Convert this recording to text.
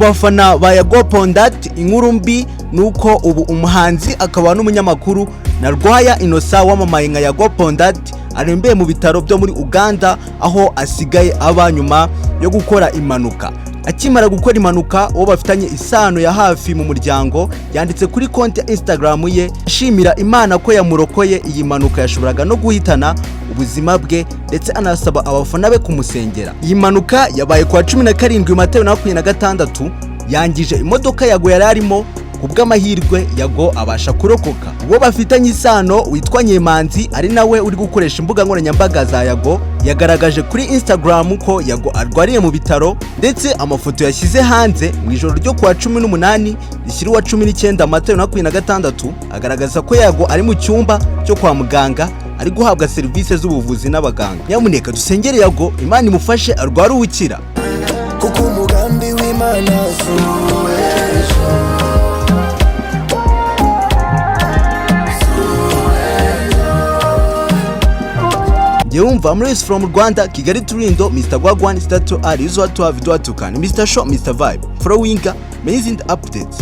Bafana ba Yago Pon Dat, inkuru mbi ni uko ubu umuhanzi akaba n'umunyamakuru Nyarwaya Innocent wamamaye nka Yago Pon Dat arembeye mu bitaro byo muri Uganda, aho asigaye aba nyuma yo gukora impanuka. Akimara gukora impanuka, uwo bafitanye isano ya hafi mu muryango yanditse kuri konti ya Instagram ye ashimira Imana ko yamurokoye iyi mpanuka yashoboraga no guhitana ubuzima bwe, ndetse anasaba abafana be kumusengera. Iyi mpanuka yabaye kuwa 17 Mata 2026, yangije imodoka Yago yari arimo. Ku bw'amahirwe Yago abasha kurokoka. Uwo bafitanye isano witwa Nyemanzi, ari nawe uri gukoresha imbuga nkoranyambaga za Yago, yagaragaje kuri Instagram ko Yago arwariye mu bitaro, ndetse amafoto yashyize hanze mu ijoro ryo kuwa 18 rishyira uwa 19 Mata 2026 agaragaza ko Yago ari mu cyumba cyo kwa muganga, ari guhabwa serivisi z'ubuvuzi n'abaganga. Nyamuneka dusengere Yago, Imana imufashe arware ubukira. Kuko umugambi w'Imana si uw'ejo. Si uw'ejo. Njye wumva muri from Rwanda, Kigali Turindo, Mr Gwagwan Stato ari uzo to have do to can Mr Show, Mr Vibe, following amazing updates.